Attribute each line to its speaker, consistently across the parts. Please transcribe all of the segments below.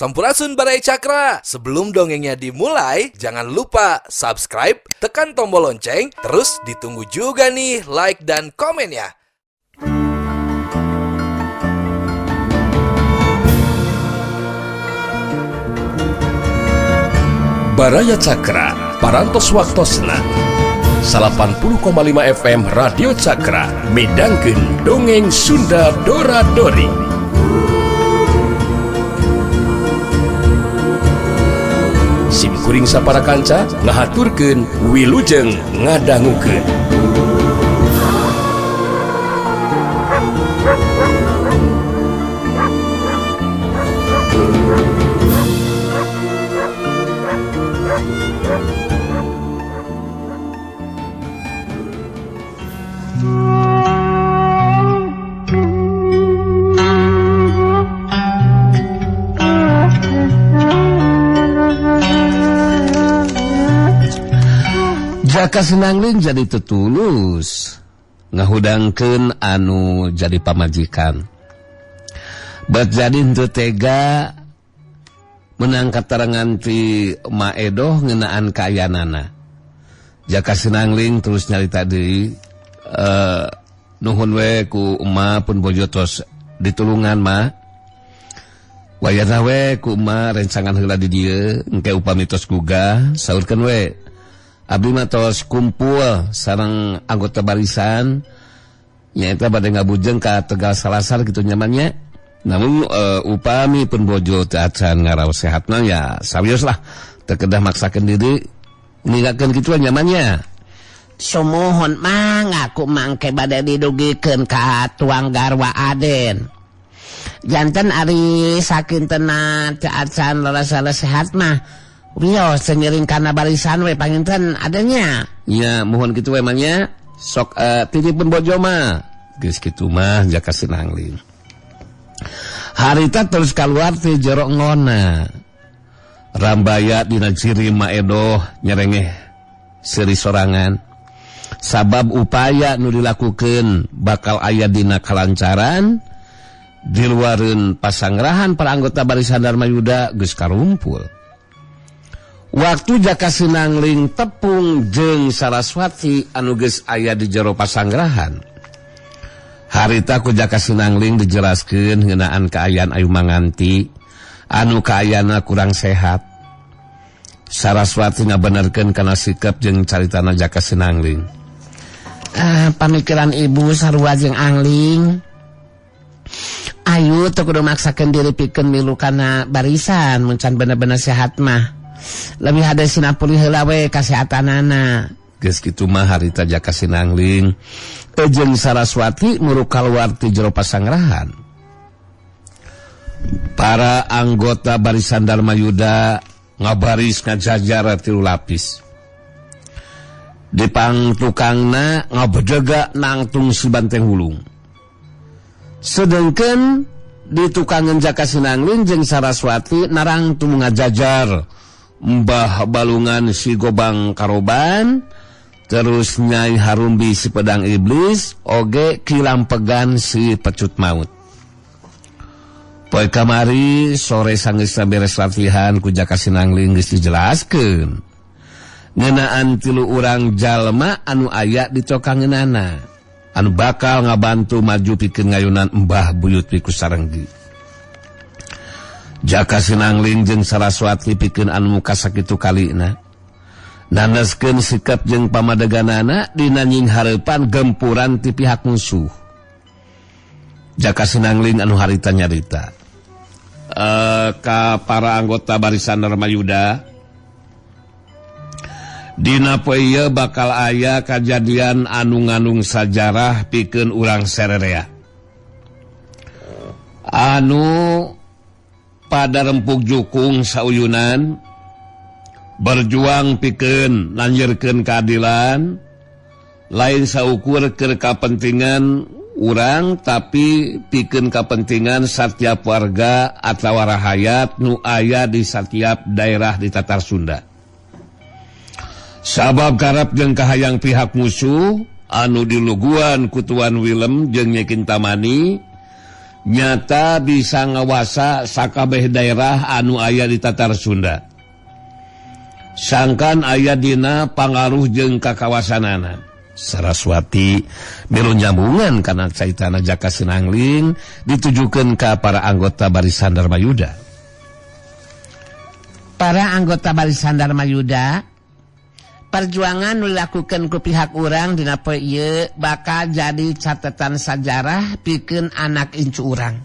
Speaker 1: Sampurasun Baraya Cakra. Sebelum dongengnya dimulai, jangan lupa subscribe, tekan tombol lonceng, terus ditunggu juga nih like dan komennya.
Speaker 2: Baraya Cakra, Parantos Waktosna 80,5 FM Radio Cakra midangkeun dongeng Sunda Dora Dori. Sim kuring sapara kanca ngahaturkeun wilujeng ngadangukeun.
Speaker 3: Jaka Sinangling jadi tetulus ngahudangkeun anu jadi pamajikan. Bet jadi henteu tega menang katerangan ti Ma Edoh ngeunaan kaayanana. Jaka Sinangling terus nyarita deui, nuhun we ku emak pun bojo tos ditulungan mah. Wayahna we ku emak rencangan heula di dieu, engke upami tos gugah saurkeun we. Abdi mah tos kumpul sareng anggota barisan nyaeta bade ngabujeng ka Tegal Salasar kitu nyamannya. Namun upami pun bojo teu acan ngaraos sehatna ya sawios lah teu kedah maksakeun diri ninggalkeun kitu nyamannya.
Speaker 4: Sumuhun mah ngaku mangke bade didugikeun ka tuang garwa Aden. Janten ari sakintena teu acan lalasa sehat mah wios ngiring kana barisan we panginten adanya.
Speaker 3: Nya mohon kitu we mah sok titipun bojo mah. Geus kitu mah Jaka Sinangling. Harita terus kaluar ti jero ngona. Rambaya dina ciri Ma Edoh nyerengeh seuri sorangan. Sabab upaya nu dilakukeun bakal aya dina kalancaran di luareun pasangrahan para anggota barisan Dharma Yuda geus karumpul. Waktu Jaka Sinangling tepung jeung Saraswati anu geus aya di jero pasanggrahan. Harita ku Jaka Sinangling dijelaskeun ngeunaan kaayaan Ayu Manganti anu kaayana kurang sehat. Saraswati ngabenerkeun kana sikap jeung caritana Jaka Sinangling.
Speaker 4: Pamikiran ibu sarua jeung Angling. Ayu teu kudu maksakeun diri pikeun milu kana barisan mun can bener-bener sehat mah. Lebih hade sina pulih heula we kasehatanana.
Speaker 3: Geus kitu mah harita Jaka Sinangling jeung Saraswati muruk kaluar ti jero pasangrahan. Para anggota barisan Dharma Yuda ngabaris ngajajar tilu lapis. Di pangtukangna ngabedega nangtung si banteng hulung.
Speaker 4: Sedengkeun di tukangan Jaka Sinangling jeung Saraswati narangtung ngajajar
Speaker 3: Mbah Balungan si Gobang Karoban, terus Nyai Harumbi si Pedang Iblis, oge Kilampegan si Pecut Maut. Poe kamari sore sanggeusna beres latihan ku Jaka Sinangling geus dijelaskeun ngeunaan tilu urang jalma anu aya di tokangeunana anu bakal ngabantu maju pikeun ngayunan Mbah Buyut Wiku Sarenggi. Jaka Sinangling jeung Saraswati pikeun anu kasakitu kalina naneskeun sikap jeung pamadeganana dina nyinghareupan gempuran ti pihak musuh. Jaka Sinangling anu harita nyarita ka para anggota barisan Dharma Yuda, dina poe ieu bakal aya kajadian anu ngandung sajarah pikeun urang sarerea anu pada rempuk jukung sauyunan berjuang pikeun nanjirkeun keadilan lain saukur keur kapentingan urang tapi pikeun kapentingan setiap warga atawa rahayat nu aya di setiap daerah di Tatar Sunda. Sabab karep jeung kahayang pihak musuh anu diluguan ku Tuan Willem jeung Nyi Kintamani Nyata bisa ngawasa sakabeh daerah anu aya di Tatar Sunda. Sangkan aya dina pangaruh jeung kakawasanana. Saraswati milu nyambungan kana caritana Jaka Sinangling ditujukeun ka para anggota Barisan Darmayuda.
Speaker 4: Para anggota Barisan Darmayuda, perjuangan nu dilakukeun ku pihak urang dina poe ieu bakal jadi catatan sajarah pikeun anak incu urang.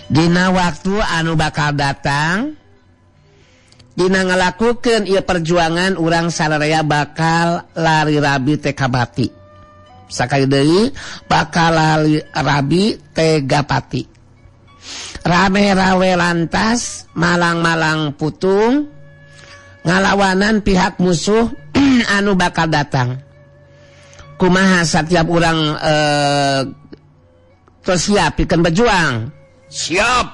Speaker 4: Dina waktu anu bakal datang, dina ngalakukeun ieu perjuangan urang sararea bakal lari rabi teh kabati. Sakali deui bakal lari rabi tegapati. Rame rawe lantas malang-malang putung ngalawanan pihak musuh anu bakal datang. Kumaha setiap urang terus siap pikeun berjuang.
Speaker 3: Siap.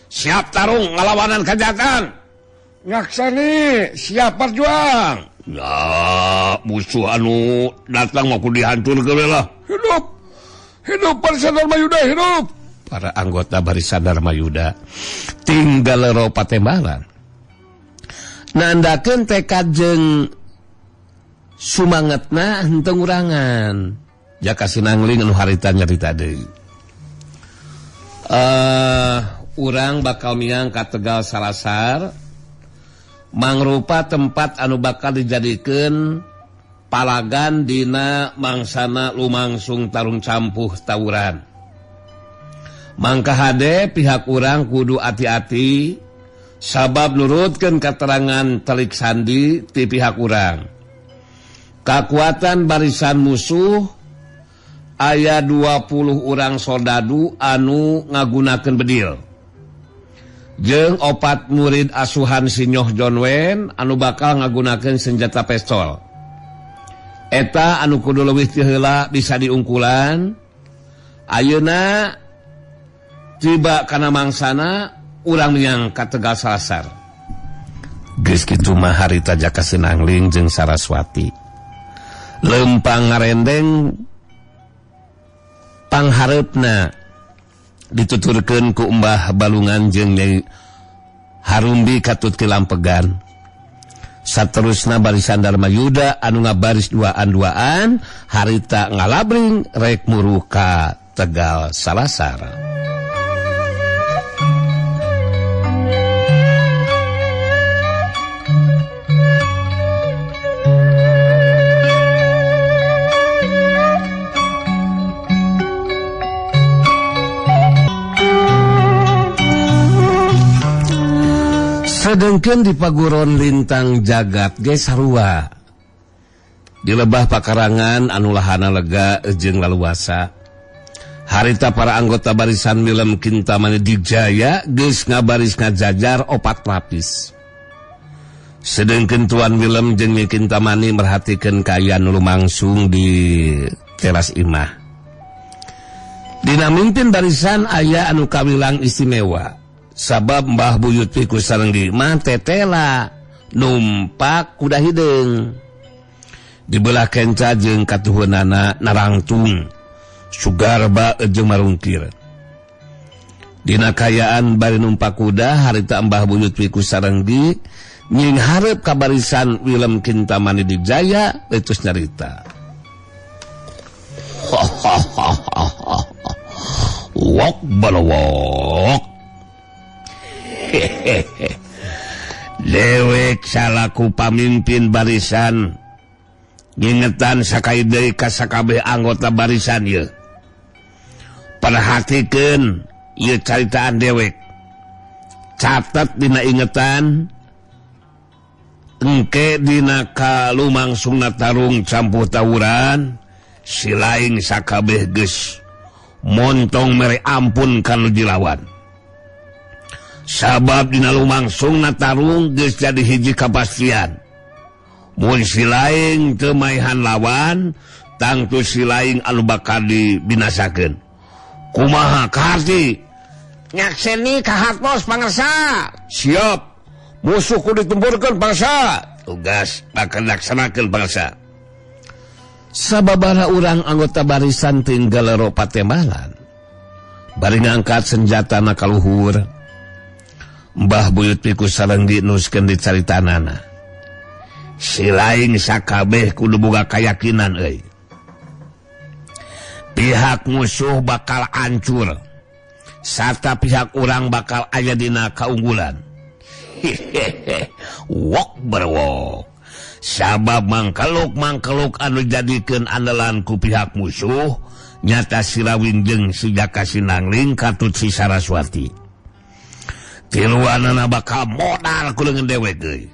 Speaker 3: Siap tarung ngalawanan kejahatan. Ngaksani siap berjuang. Ya, musuh anu datang mau dihancurkeun lah. Hidup. Hidup Barisan Darmayuda, hidup. Para anggota Barisan Darmayuda tinggal lero patembalan. Nandakeun tekad jeung sumangetna henteu ngurangan. Jaka Sinangling anu harita nyarita deui. Urang bakal miang ka Tegal Salasar, mangrupa tempat anu bakal dijadikeun palagan dina mangsana lumangsung tarung campuh tawuran. Mangka hade pihak urang kudu ati-ati sabab nurutkeun katerangan telik sandi ti pihak urang. Kakuatan barisan musuh aya 20 urang soldadu anu ngagunakeun bedil. Jeung 4 murid asuhan Sinyoh John Wayne anu bakal ngagunakeun senjata pistol. Eta anu kudu leuwih ti heula bisa diungkulan. Ayeuna tiba kana mangsana urang miang ka Tegal Salasar. Geus kitu mah harita Jaka Sinangling jeung Saraswati. Leumpang ngarendeng panghareupna dituturkeun ku Mbah Balungan jeung Nyai Harumbi katut kilampegan. Saterusna Barisan Darmayuda anu ngabaris duaan-duaan harita ngalabring rek muruh ka Tegal Salasar. Sedengkeun di paguron lintang jagat ge sarua. Di lebah pakarangan anu lahana lega jeung laluasa. Harita para anggota barisan Wilem Kintamani Dijaya geus ngabaris ngajajar 4 lapis. Sedengkeun Tuan Wilem jeung Nyi Kintamani merhatikeun kaayaan nu lumangsung di teras imah. Dina mimpin barisan aya anu kawilang istimewa. Sabab Mbah Buyut Piku sareng di imah tetela numpak kuda hideung. Dibelah kenca jeung katuhunana narangtung Sugarba jeung marungkir. Dina kayaan bari numpak kuda harita Mbah Buyut Piku sareng di nying hareup ka barisan Wilem Kintamani Dijaya letus nyarita. Wok balawok. Hehehe. Dewek salaku pamimpin barisan ngingetan sakai deui ka sakabeh anggota barisan ieu. Perhatikeun ieu caritaan dewek. Catet dina ingetan engke dina kalumangsungna tarung campuh tawuran silaing sakabeh geus montong mere ampun kanu dilawan. Sabab dina lumangsungna tarung geus jadi hiji kapastian. Mun silaing teu maihan lawan, tangtu silaing anu bakal dibinasakeun. Kumaha kaharti?
Speaker 4: Nyakseni kahartos pangersa.
Speaker 3: Siap. Musuh kudu ditemburkeun bangsa. Tugas bakal dilaksanakeun bangsa. Sababaraha urang anggota barisan tinggal lero patembalan. Bari ngangkat senjatana ka luhur. Mbah Buyut Piku Sarenggi nuskeun dicaritanana. Si lain sakabeh kudu boga kayakinan euy. Pihak musuh bakal hancur. Sarta pihak urang bakal aya dina kaunggulan. Hehehe, wok berwok. Sabab mangkeluk-mangkeluk anu jadikeun andalan ku pihak musuh nyata Sirawing jeung si Jaka Sinangling katut si Saraswati. Tiluanana bakal modal ku leungeun dewek euy.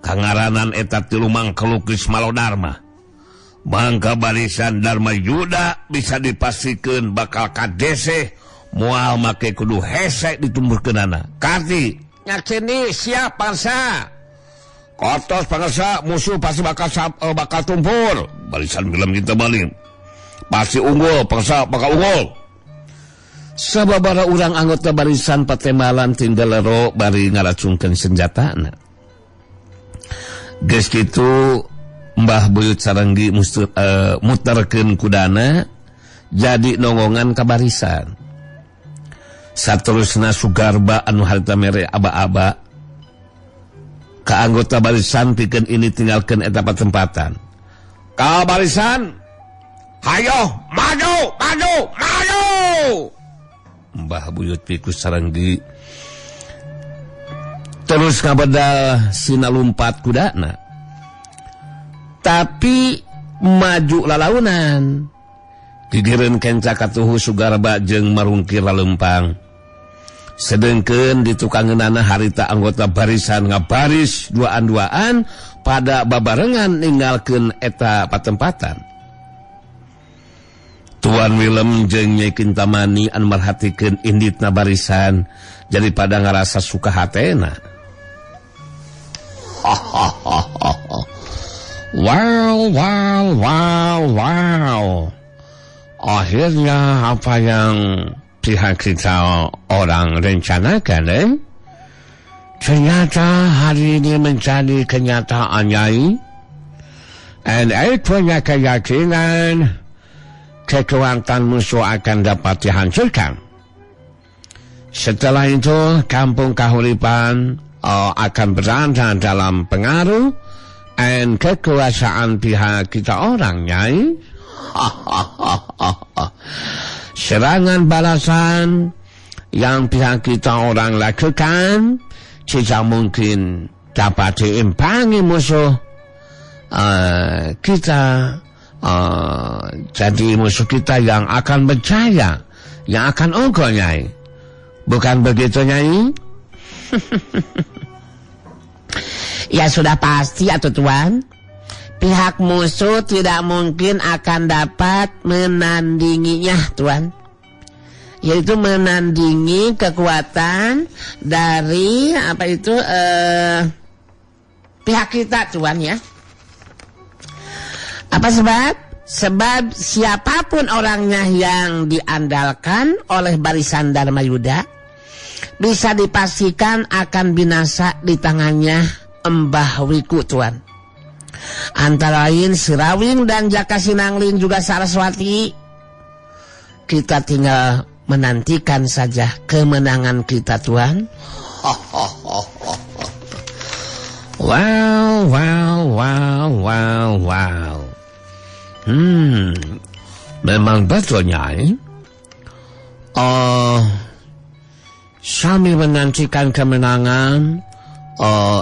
Speaker 3: Kangaranan eta tilu mangkeluk geus malodarma. Mangka barisan Dharma Yuda bisa dipastikeun bakal kadeseh moal make kudu hese ditumburkeunana. Karti nyakseni siap bangsa. Kotos bangsa musuh pasti bakal bakal tumpur. Barisan film kita balik. Pasti unggul, bangsa bakal unggul. Sababara urang anggota barisan Patembalan tinggal lero bari ngaracungkeun senjatana. Geus kitu Mbah Buyut Sarenggi muterkeun kudana jadi nongongan ka barisan. Saterusna Sugarba anu harita mere aba-aba ka anggota barisan pikeun ini tinggalkeun eta patempatan. Ka barisan, hayo maju maju maju. Mbah Buyut Piku Sarenggi terus ngabedal sina lumpat kudana. Tapi maju lalaunan. Gigireun kenca katuhu Sugarba jeung marungkir lalempang. Sedengkeun di tukangeunana harita anggota barisan ngabaris duaan-duaan pada babarengan ninggalkeun eta patempatan. Tuan Willem jeung Nyai Kintamani anu merhatikeun inditna barisan jadi pada ngarasa suka hatena. Wow, wow, wow, wow. Akhirnya apa yang pihak kita orang rencanakan, ternyata hari ini menjadi kenyataan, Nyai. And I punya keyakinan kekuatan musuh akan dapat dihancurkan. Setelah itu, kampung Kahuripan akan berada dalam pengaruh and kekuasaan pihak kita orang, Nyai. Serangan balasan yang pihak kita orang lakukan tidak mungkin dapat diimbangi musuh. Kita jadi musuh kita yang akan berjaya, yang akan unggul, Nyai. Bukan begitu, Nyai?
Speaker 4: Ya sudah pasti atuh, Tuan. Pihak musuh tidak mungkin akan dapat menandinginya, Tuan. Yaitu menandingi kekuatan dari apa itu pihak kita, Tuan, ya. Apa sebab? Sebab siapapun orangnya yang diandalkan oleh barisan Dharma Yuda bisa dipastikan akan binasa di tangannya Mbah Wiku, Tuan. Antara lain Sirawing dan Jaka Sinangling juga Saraswati. Kita tinggal menantikan saja kemenangan kita, Tuan.
Speaker 3: Wow, wow, wow, wow, wow. Memang betul, Nyai. Sambil menantikan kemenangan,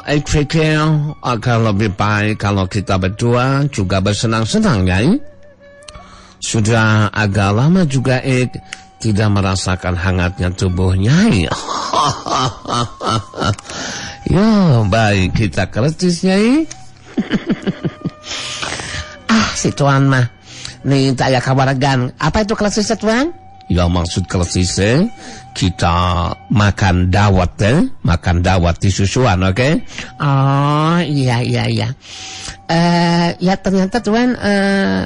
Speaker 3: I pikir akan lebih baik kalau kita berdua juga bersenang-senang, Nyai. Sudah agak lama juga Ik tidak merasakan hangatnya tubuh Nyai. Ya, baik, kita kertis, Nyai.
Speaker 4: Ah, si Tuan mah. Nih, tak ada kabar-gan. Apa itu kertisnya, Tuan?
Speaker 3: Ya, maksud kertisnya kita makan dawet, makan dawet di susuan, oke? Okay?
Speaker 4: Oh, iya, iya, iya. Ya ternyata Tuan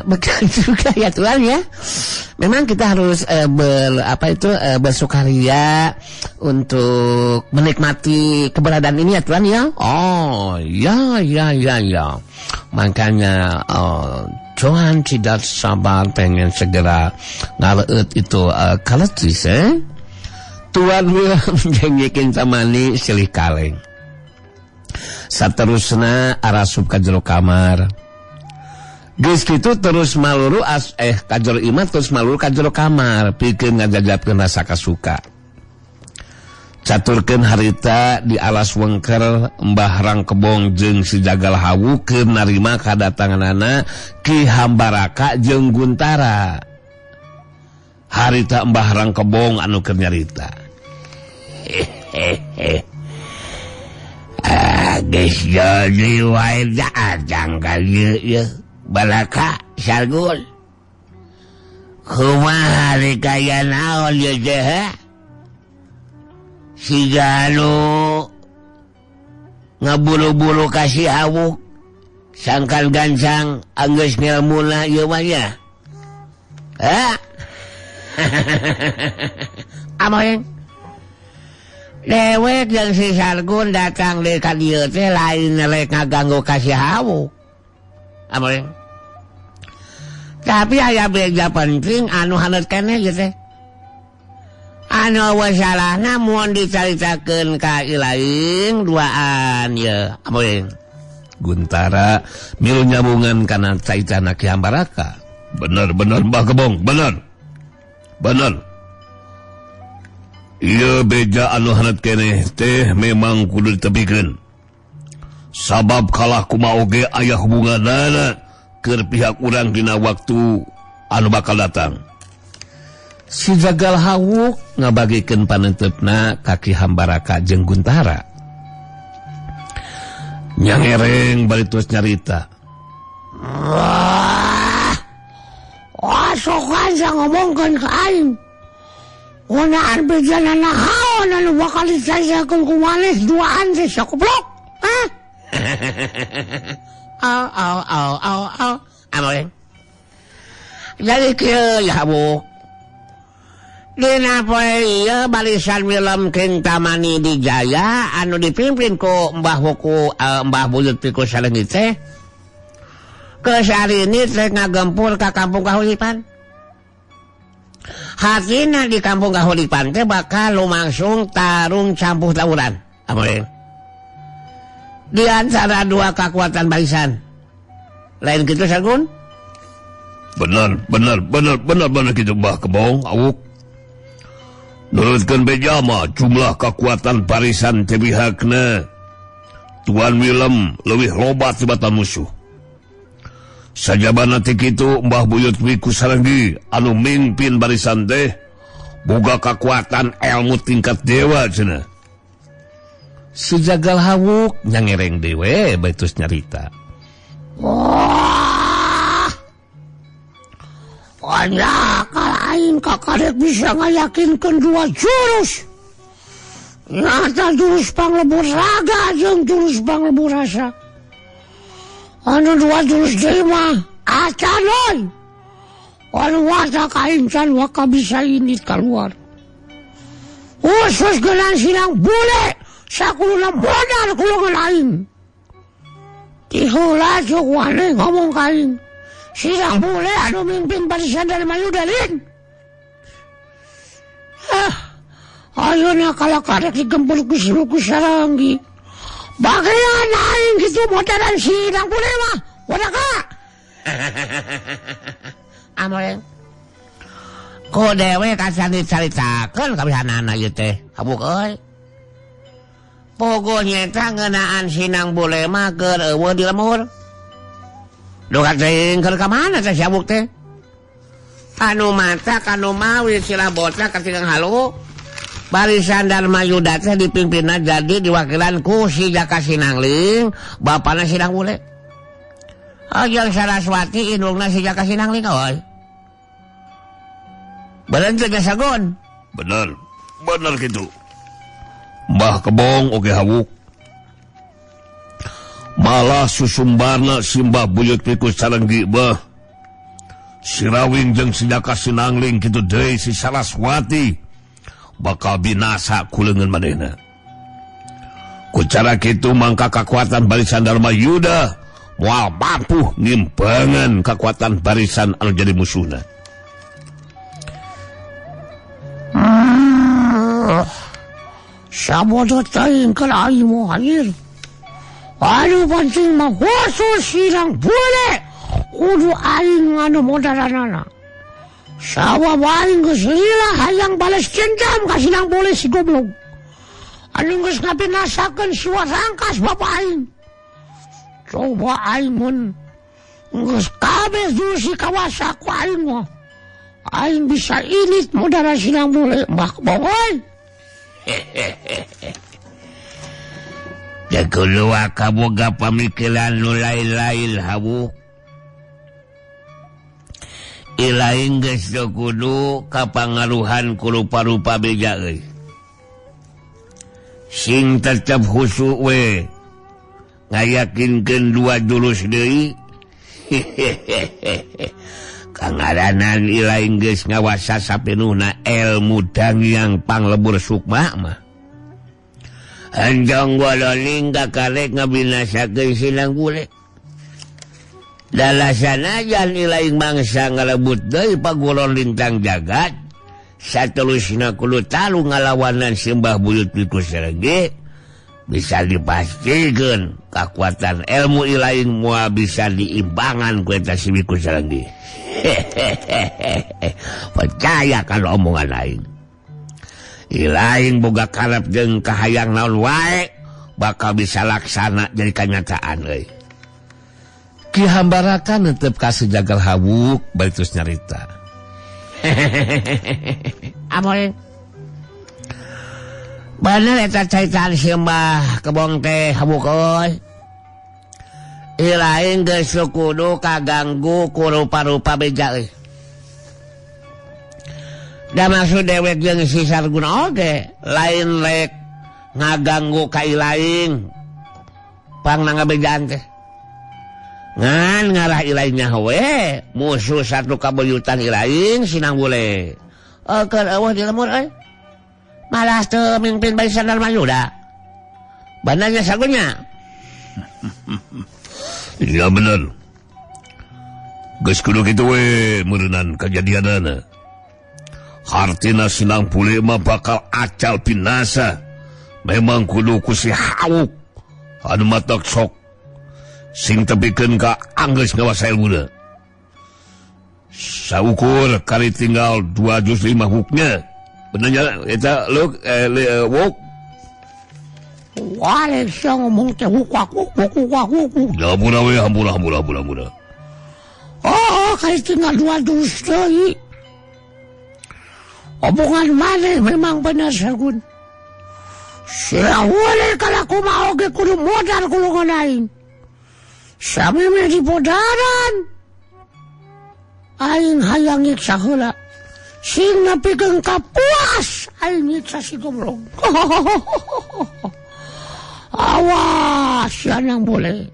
Speaker 4: bekan juga ya, Tuan, ya. Memang kita harus bersukaria untuk menikmati keberadaan ini ya, Tuan, ya.
Speaker 3: Oh, ya, ya, ya, ya. Makanya Tuan tidak sabar pengen segera ngaleut itu kaletis Tuan William jeung Nyi Kintamani silih kaleng. Saterusna arasup ka jero kamar. Geus kitu terus maluru ka jero imah terus maluru ka jero kamar pikeun ngajajabkeun rasa kasuka. Caturkeun harita di alas wengker Mbah Rangkebong jeung si Jagal Hawu keur narima kadatanganana Ki Hambaraka jeung Guntara. Harita Mbah Rangkebong anu keur nyarita.
Speaker 4: Ah, geus jadi wae datang ka dieu ieu. Balaka Sargun. Kumaha ari kaya naon ieu teh? Siga anu ngaburu-buru ka si Awuk sangkan gancang anggeus ngelmuna ieu mah nya. Hah? Amoeng. Dewek jeung si Sargun datang deui ka dieu teh lain rek ngaganggu ka si Awuk. Amoeng. Tapi aya beja penting anu haneut keneh ieu teh. Anu eueuh salahna mun dicaritakeun ka ilaing duaan ye. Amoeng.
Speaker 3: Guntara milu nyambungan kana caitana Ki Hambaraka.
Speaker 2: Bener bener Mbah Kebong, bener. Bener. Ieu beja anu haneut keneh teh memang kudu ditebikeun. Sabab kalah kumaha oge aya hubunganana keur pihak urang dina waktu anu bakal datang.
Speaker 3: Si Jagal Hawuk ngabagikeun panenteupna ka Ki Hambaraka jeung Guntara. Nyangereng bari terus nyarita.
Speaker 4: Wah, wah sok aja ngomongkeun ka aing. Ngeunaan bejana naon anu bakal dicajakeun ku maneh duaan teh sia goblok. Hah? Au au au au au. Amoeng. Jadi kieu ya Bu. Dina poe ieu barisan Wilem Kintamani Dijaya anu dipimpin ku Mbah Wuku Mbah Buyut Piku Sarenggi teh geus arini teh ngagempur ka kampung Kahuripan. Hatina di kampung Kahuripan teh bakal lumangsung tarung campuh tawuran. Amoeng. Di antara dua kekuatan barisan. Lain kitu Sargun?
Speaker 2: Bener bener bener bener bener kitu Mbah Kebong Awuk. Nurutkeun beja mah jumlah kekuatan barisan teh pihakna Tuan Willem leuwih loba tibatan musuh. Sajabana teh kitu Mbah Buyut Wiku Sarenggi anu mimpin barisan teh boga kekuatan ilmu tingkat dewa cenah.
Speaker 3: Si Jagal Hawuk nyangereng dewe bae terus nyarita.
Speaker 4: Wah. Wah, aing kakarek bisa ngayakinkeun dua jurus. Nyata jurus panglebur raga jeung jurus panglebur rasa. Anu dua jurus deui mah acan euy. Anu wata ka aing can waka bisa indit kaluar. Khusus geunaan sinang bule sakuluna modal kulungan aing. Tiheula sok wani ngomong ka aing. Sinang bule anu mimpin barisan Dharma Yuda lin. Ayeuna kalah karek digempur ku si Wiku Sarenggi. Bagian aing kitu modaran sinang bule mah. Wadaka. Amoeng. Ku dewe kacan dicaritakeun kabihanana ieu teh. Habuk euy. Puguh nyeta ngeunaan sinang bule mah keur eueuh di lemur. Duka teuing keur ka mana teh si Abuk teh? Anu mata kanu mawi sila bocah katingang halu. Barisan Dharma Yuda teh dipimpinna jadi diwakilan ku si Jaka Sinangling, bapana Sinang Bule. Jeung Saraswati indungna si Jaka Sinangling euy. Bener teh Sagun?
Speaker 2: Bener, bener kitu. Mbah Kebong oge Hawuk. Malah susumbarna si Mbah Buyut Piku Sarenggi bah. Sirawing jeung si Jaka Sinangling kitu deui si Saraswati bakal binasa ku leungeun manehna. Ku cara kitu mangka kakuatan barisan Dharma Yuda Moal mampu ngimbangan kekuatan barisan anu jadi musuhna.
Speaker 4: Sabodo teuing keur aing mah anjir. Aduh pancing mah khusus silang bule kudu aing anu modaranana. Sabab aing geus lila hayang balas dendam ka silang bule si goblok. Anu geus ngabinasakeun si Warangkas bapa aing. Coba aing mun geus kabeh jurus kawasa ku aing mah. Aing bisa ilit modara silang bule mbah boy.
Speaker 2: Jakulua kaboga pamikiran nu lain-lain hawu. Ilaing geus teu kudu kapangaruhan ku rupa-rupa beja euy. Sing tetep khusyuk we. Ngayakinkeun dua jurus deui. Kangaranan ilaing geus ngawasa sapenuhna elmu dangyang panglebur sukma mah. Hanjong gololing kakarek ngabinasakeun silang bule. Dalasanajan ilaing mangsa ngalebut deui paguron lintang jagat, satelusna kudu talu ngalawanan Simbah Buyut Wiku Serenggi, bisa dipastikan kekuatan ilmu ilaing moal bisa diimbangan ku eta si Wiku Serenggi. Hehehe. Percaya kalau omongan aing. Ilaing boga karep jeung kahayang naon wae bakal bisa laksana jadi kanyataan euy.
Speaker 3: Ki Hambaraka netep ka Sejagal Hawuk bari terus nyarita.
Speaker 4: Amoy. Bener eta caitan Simbah Kebong teh Hawuk euy. Ilaing geus kudu kaganggu ku rupa-rupa beja euy. Da maksud dewek jeung si Sarguna oge lain rek ngaganggu ka ilaing. Pangna ngabejaan teh. Ngan ngarah ilaingnya we musuh satu kabuyutan ilaing sinang bule. Keur eueuh di lemur euy. Malah teu mimpin barisan Darmayuda. Bananya sagunya.
Speaker 2: Iya bener. Geus kudu kitu we meureunnan kajadianana. Hartina sinang bule mah bakal acal binasa. Memang kudu ku si Hawuk anu matak sok sing tepikeun ka anggeus ngawasa ilmuna. Saukur kali tinggal 205 huknya. Benernya eta leuk wuk.
Speaker 4: Wale sia ngomong teh wuk wuk wuk wuk wuk.
Speaker 2: Ya ampun we, ampun ampun ampun ampun.
Speaker 4: Oh, kali tinggal 2 juz deui. Omongan maneh memang bener Sargun. Sia wale kalaku mah oge kudu modal kulungan aing. Sami meh di podaran. Aing hayang nyiksa heula. Sing nepikeun kapuas aing nyiksa si goblok. Awas sian yang boleh.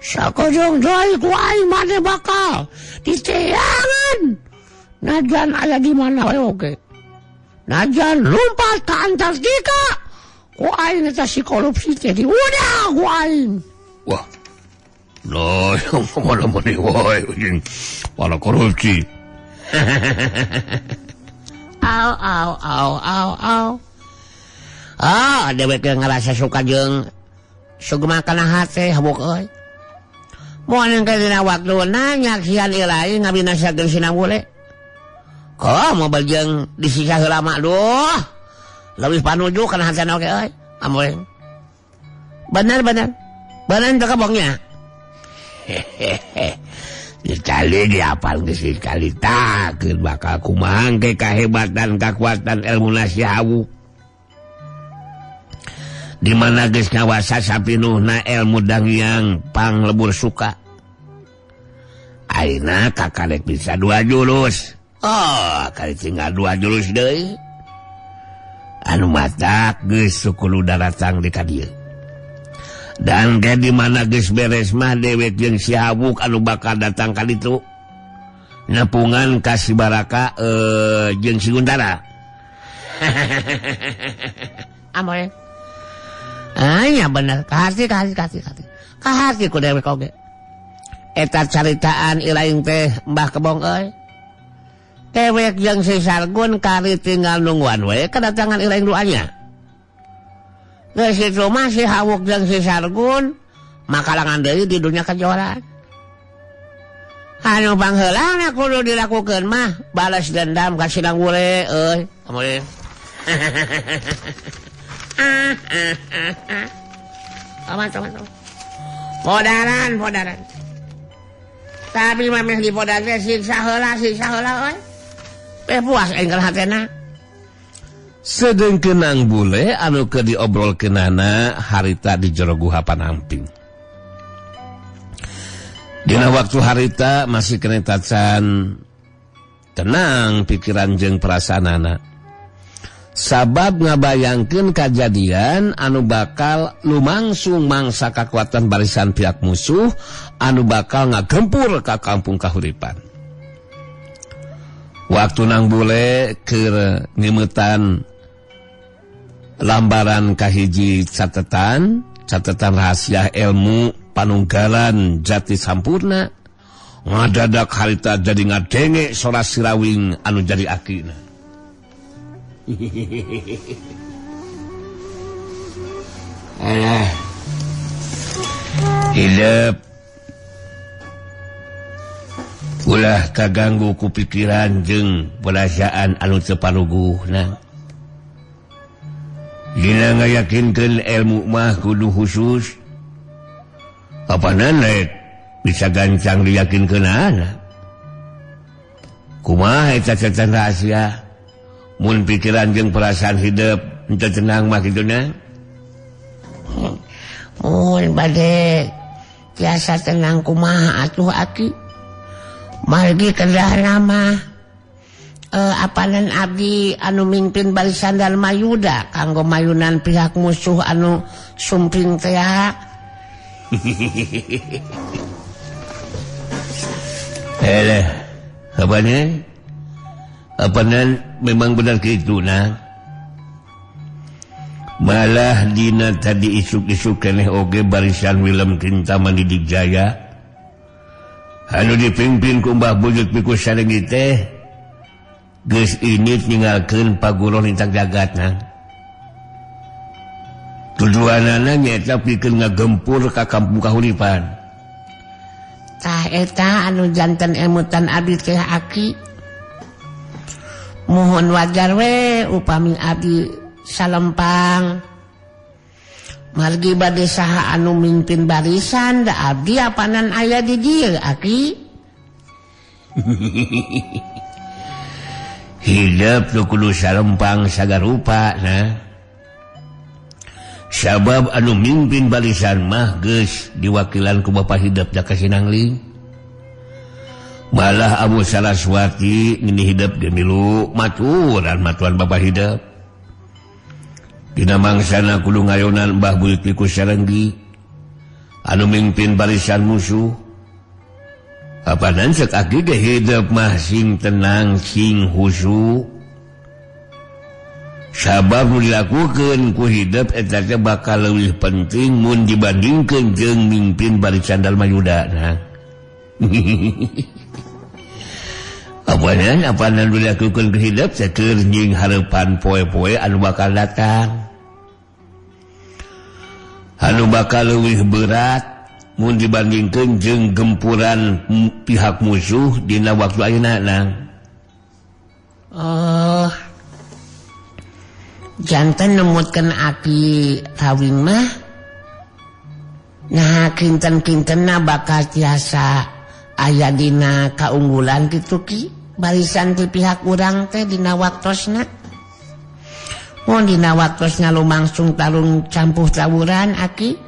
Speaker 4: Sakojong deui ku aing maneh bakal diteangan. Najan aya di mana we oge. Najan lompat ke Antartika ku aing eta si korupsi teh diudah ku aing.
Speaker 2: Wah. Nah, yang mana-mana wae jeung para korupsi.
Speaker 4: Au au au au au. Ah, dewek ngerasa suka jeung sugema kana hate habuk euy. Moal engke dina waktuna nyaksian ilahi ngabinasakeun sina bule. Kok mau jeung disisa heula mah duh. Leuwih panuju kana hatena oge euy. Amoy. Bener bener. Bener teu kebongnya.
Speaker 2: Hehehe. Dikali diapal geus dikali takeun bakal kumaha engke kahebatan kakuatan ilmu si Hawuk. Di mana geus ngawasa sapinuhna ilmu dangyang panglebur suka. Ayeuna kakarek bisa 2 jurus. Oh, kali tinggal 2 jurus deui. Anu matak geus kudu daratang di ka dieu. Dan ke di mana geus beres mah dewek jeung si Hawuk anu bakal datang ka ditu. Nepungan ka si Baraka jeung si Guntara.
Speaker 4: Amoy. Ah, ya bener. Kahati kahati kahati kahati. Kahati ku dewek oge. Eta caritaan Iraing teh Mbah Kebong euy. Dewek jeung si Sargun kari tinggal nungguan we kedatangan Iraing duanya. Geus kitu mah si Hawuk jeung si Sargun makalangan deui di dunia kejuaraan. Anu pangheulana kudu dilakukeun mah balas dendam ka Sinang Bule euy. Amoy. Aman. Podaran. Tapi mah meh dipodar teh siksa heula euy. Teh puas engkel hatena.
Speaker 3: Sedengkeun Nang Bule anu keur diobrolkeunana harita di jero guha Panamping. Dina waktu harita masih kena tacan tenang pikiran jeung perasaanana. Sabab ngabayangkeun kajadian anu bakal lumangsung mangsa kakuatan barisan pihak musuh anu bakal ngagempur ka kampung Kahuripan. Waktu Nang Bule keur ngemetan lambaran kahiji catatan rahasia ilmu panunggalan jati sampurna, ngadadak harita jadi ngadenge sora sirawing anu jadi akina.
Speaker 2: Alah, hidup ulah kaganggu ku pikiran jeung perasaan anu teu paruguhna. Dina ngayakinkeun ilmu mah kudu khusus. Apanan rek bisa gancang diyakinkeunana. Kumaha eta catatan rahasia? Mun pikiran jeung perasaan hidup henteu tenang mah kituna.
Speaker 4: Mun bade tiasa tenang kumaha atuh aki. Margi kedahna mah apanan abdi anu mimpin barisan Darmayuda kanggo mayunan pihak musuh anu sumping teh.
Speaker 2: Eleh, apanan? Apanan memang benar gitu nah. Malah dina tadi isuk-isuk keneh oge barisan Wilem Kintamani Dijaya anu dipimpin ku Mbah Buyut Piku Sarengi teh geus init ninggalkeun paguron lintang jagat nah. Tujuanana nyaeta pikeun ngagempur ka kampung Kahuripan.
Speaker 4: Tah eta anu janten emutan abdi teh aki. Mohon wajar we upami abdi salempang. Margi bade saha anu mimpin barisan da abdi apanan aya di dieu aki.
Speaker 2: Hidup nu kudu salempang sagarupa nah. Sabab anu mimpin barisan mah geus diwakilan ku Bapa Hidup Jaka Sinangling. Malah Abu Saraswati ngini hidup gemilu maturan matuan Bapa Hidup. Dina mangsana kudu ngayonan Mbah Buyut Piku Sarenggi anu mimpin barisan musuh. Apanan cek aki ge hidup mah sing tenang sing khusyuk. Sabab nu dilakukeun ku hidup eta teh bakal leuwih penting mun dibandingkeun jeung mimpin barisan Darmayuda nah. Apanan apanan nu dilakukeun ku hidup teh keur jeung hareupan poe-poe anu bakal datang. Anu bakal leuwih berat mun dibandingkeun jeung gempuran pihak musuh dina waktu ayeuna nang.
Speaker 4: Oh. Janten nemutkeun aki rawing mah nah kinten-kintenna bakal tiasa aya dina kaunggulan kitu ki barisan ti pihak urang teh dina waktosna. Mun dina waktosna lumangsung tarung campuh tawuran aki.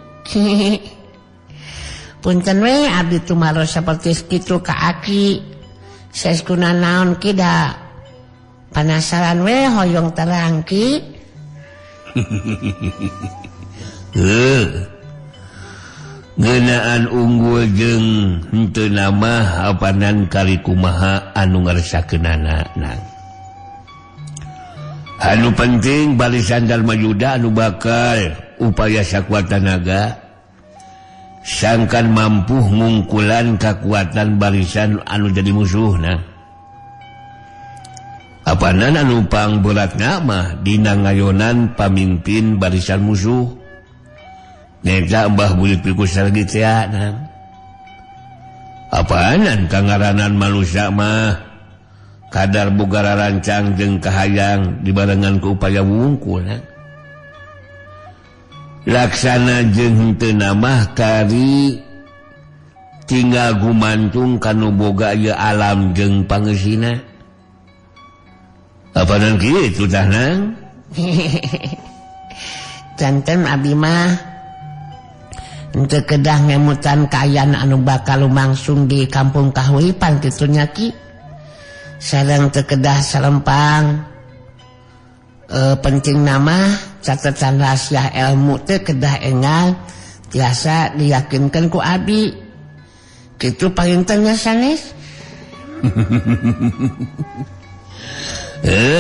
Speaker 4: Punten we abdi tumaros saperti kitu ka aki. Saeskuna naon ki da panasaran we hoyong terang ki.
Speaker 2: Ngeunaan unggul jeung henteu nama apanan kali kumaha anu ngaresakeunana nang. Anu penting barisan Darmayuda anu bakal upaya sakuat tanaga Sangkan mampu ngungkulan kekuatan barisan anu jadi musuhna. Apanan anu pangberatna mah dina ngayonan pamimpin barisan musuh. Nyaeta Mbah Buyut Pikusar teh na. Apaanan kangaranan manusia mah kadar boga rancang jeung kahayang dibarengan ku upaya wungkul. Laksana jeung henteu mah kari tinggal gumantung kanu boga ieu alam jeung pangeusina. Apaanan kitu tah nang?
Speaker 4: Janten abi mah henteu kedah ngemutan kaayaan anu bakal lumangsung di kampung Kahuripan kitu nya Ki. Sareng teu kedah salempang. Penting nama catatan rahasia ilmu teh kedah engal tiasa diyakinkan ku abi. Kitu palinten nya sanes.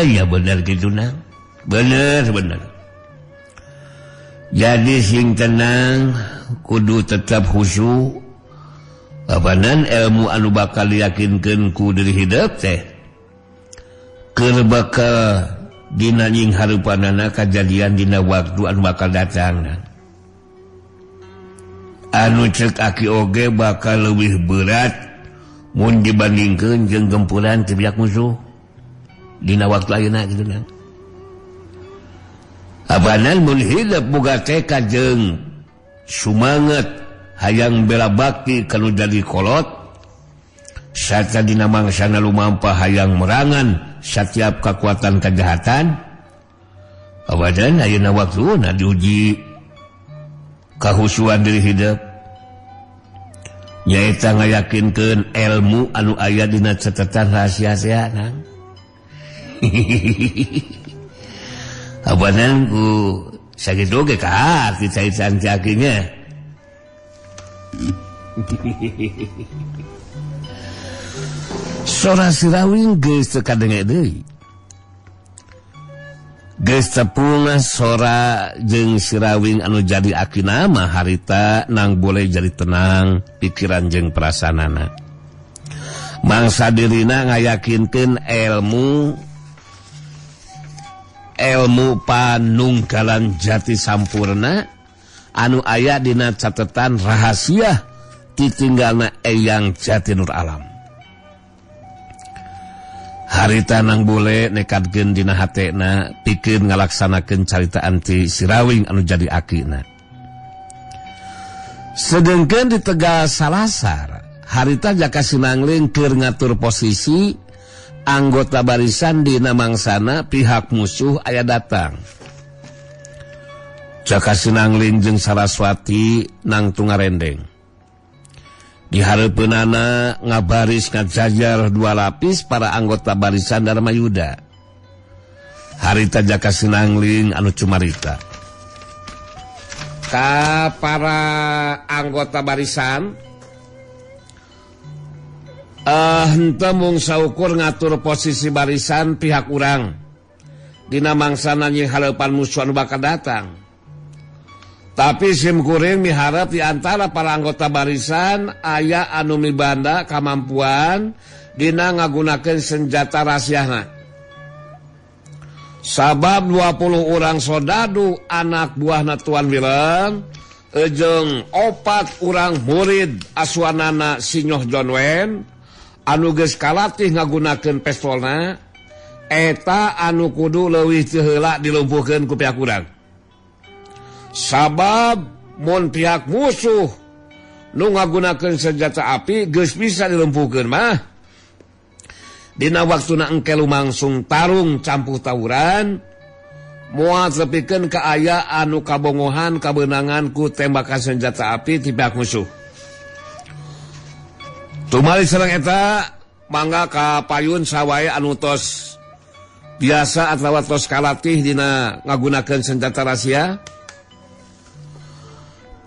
Speaker 2: Ya bener gitu nang. Bener bener. Jadi sing tenang kudu tetap khusyuk. Apanan ilmu anu bakal diyakinkeun ku diri hidup teh keur bakal dina nying hareupanana kajadian dina waktu anu bakal datang. Anu cek aki oge bakal leuwih berat mun dibandingkeun jeung gempuran ti pihak musuh dina waktu ayeuna kitu nang. Apanan mun hidup boga tekad jeung sumanget hayang bela bakti kanu jadi kolot sarta dina mangsana lumampah hayang merangan setiap kekuatan kejahatan. Apanan ayeuna waktuna diuji kahusuan diri hidup nyaeta ngayakinkeun ilmu anu aya dina catatan rahasia nang. Abanan ku sakitu ge ka hati caitan cakinya.
Speaker 3: Sora Sirawing geus teu kadenge deui. Geus tepung sora jeung Sirawing anu jadi akina mah harita nang boleh jadi tenang pikiran jeung perasaanana. Mangsa dirina ngayakinkeun ilmu panunggalan jati sampurna anu aya dina catetan rahasia ditinggalna Eyang Jati Nur Alam. Harita nang bule nekadkeun dina hatena pikeun ngalaksanakeun caritaan ti Sirawing anu jadi akina. Sedengkeun di Tegal Salasar, harita Jaka Sinangling keur ngatur posisi anggota barisan dina mangsana pihak musuh aya datang. Jaka Sinangling jeung Saraswati nang tungarendeng. Di hareupeunana ngabaris ngajajar dua lapis para anggota barisan Darmayuda. Harita Jaka Sinangling anu cumarita ka para anggota barisan, henteu mung saukur ngatur posisi barisan pihak urang dina mangsana nying hareupan musuh anu bakal datang. Tapi simkuring miharep di antara para anggota barisan aya anu mibanda kamampuan dina ngagunakeun senjata rahasiana. Sabab 20 orang soldadu anak buahna Tuan Willem jeung 4 orang murid asuhanana Sinyoh John Wayne anu geus kalatih ngagunakeun pistolna eta anu kudu leuwih teu heula dilumpuhkeun ku pihak urang. Sabab mun pihak musuh nu ngagunakeun senjata api geus bisa dilumpuhkeun mah dina waktuna engke lumangsung tarung campuh tawuran moal tepikeun ka aya anu kabongohan kabeunangan ku tembakan senjata api ti pihak musuh. Tumali sareng eta mangga ka payun sawae anu tos biasa atawa tos kalatih dina ngagunakeun senjata rahasia.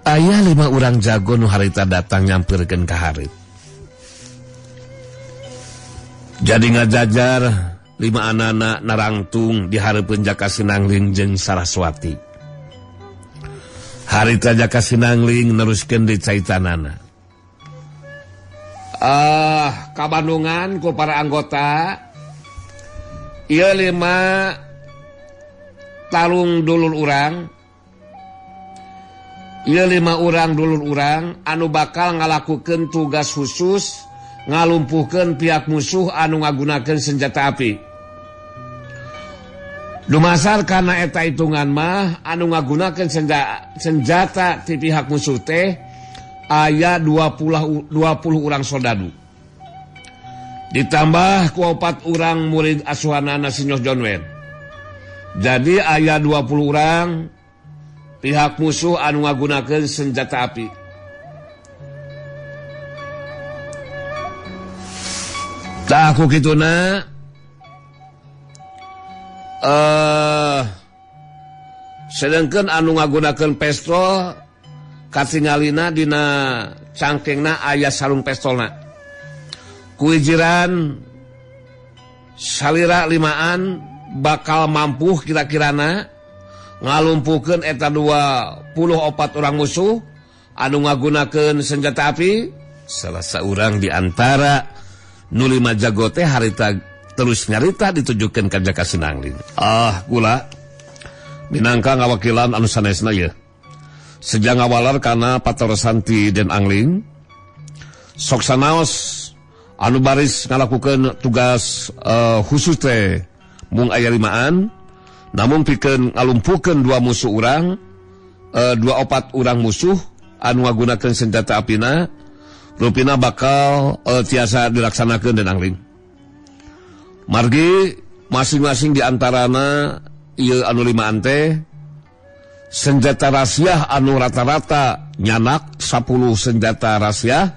Speaker 3: Aya 5 urang jago nu harita datang nyampirkeun ka hareup. Jadi ngajajar 5 anana narangtung di hareupeun Jaka Sinangling jeung Saraswati. Harita Jaka Sinangling neruskeun di caitanana. Ah, kabandungan ku para anggota ieu 5 talung dulur urang. Ieu 5 urang dulur urang anu bakal ngalakukeun tugas khusus ngalumpuhkeun pihak musuh anu ngagunakeun senjata api. Dumasar kana eta hitungan mah anu ngagunakeun senjata ti pihak musuh teh aya 20 urang soldadu. Ditambah ku 4 urang murid asuhanana Sinyoh John Wayne. Jadi aya 20 urang pihak musuh anu ngagunakeun senjata api. Tah ku kituna sedangkan anu ngagunakeun pistol katingalina dina cangkengna aya sarung pistolna. Kuijiran salira 5an bakal mampu kira-kirana ngalumpuhkeun eta 24 orang musuh anu ngagunakeun senjata api. Salah saurang di antara nu 5 jago teh harita terus nyarita ditujukeun ka Jaka Sinangling. Ah, gula minangka ngawakilan anu sanesna ieu. Sejang ngawalar kana patarosan ti Den Angling, sok sanaos anu baris ngalakukeun tugas khusus teh mung aya 5an, namun pikeun ngalumpuhkeun 2 musuh urang, 24 urang musuh anu ngagunakeun senjata apina, rupina bakal tiasa dilaksanakeun Den Angling. Margi masing-masing diantarana ieu anu 5an teh senjata rahasia anu rata-rata nyanak 10 senjata rahasia.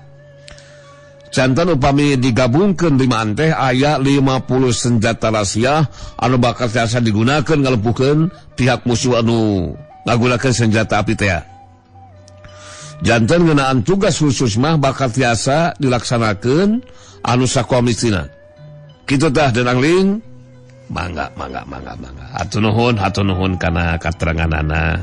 Speaker 3: Jantan upami digabungkeun 5an teh aya 50 senjata rahasia anu bakal tiasa digunakeun ngalumpuhkeun pihak musuh anu ngagunakeun senjata api teh. Jantan ngeunaan tugas khusus mah bakal tiasa dilaksanakeun anu sakomistina. Kitu tah Den Angling. Mangga mangga mangga mangga. Hatur nuhun kana kateranganana.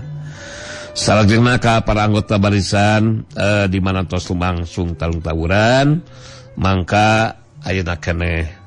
Speaker 3: Salajengna ka para anggota barisan di mana tos lumangsung talung tawuran, mangka ayeuna keneh